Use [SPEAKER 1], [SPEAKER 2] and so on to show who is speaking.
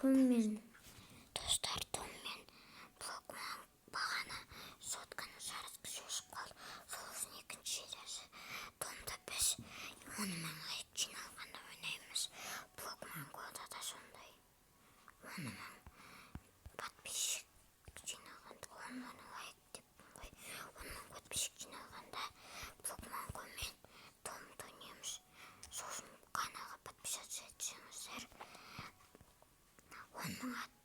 [SPEAKER 1] Том мен, достар, Том мен Блокман бағана сотканың зарядкасы өшіп қалды. Сол үшін екінші сериясы Томда біз 10 000 лайк жиналғанда ойнаймыз. Блокман Года да сондай 10 000 подписчик жиналғанда, 10 000 лайк деппін ғой, 10 000 подписчик жиналғанда Блокман Го мен Томды ойнаймыз. Сосын каналға подписаться етсеңіздер, 10 000.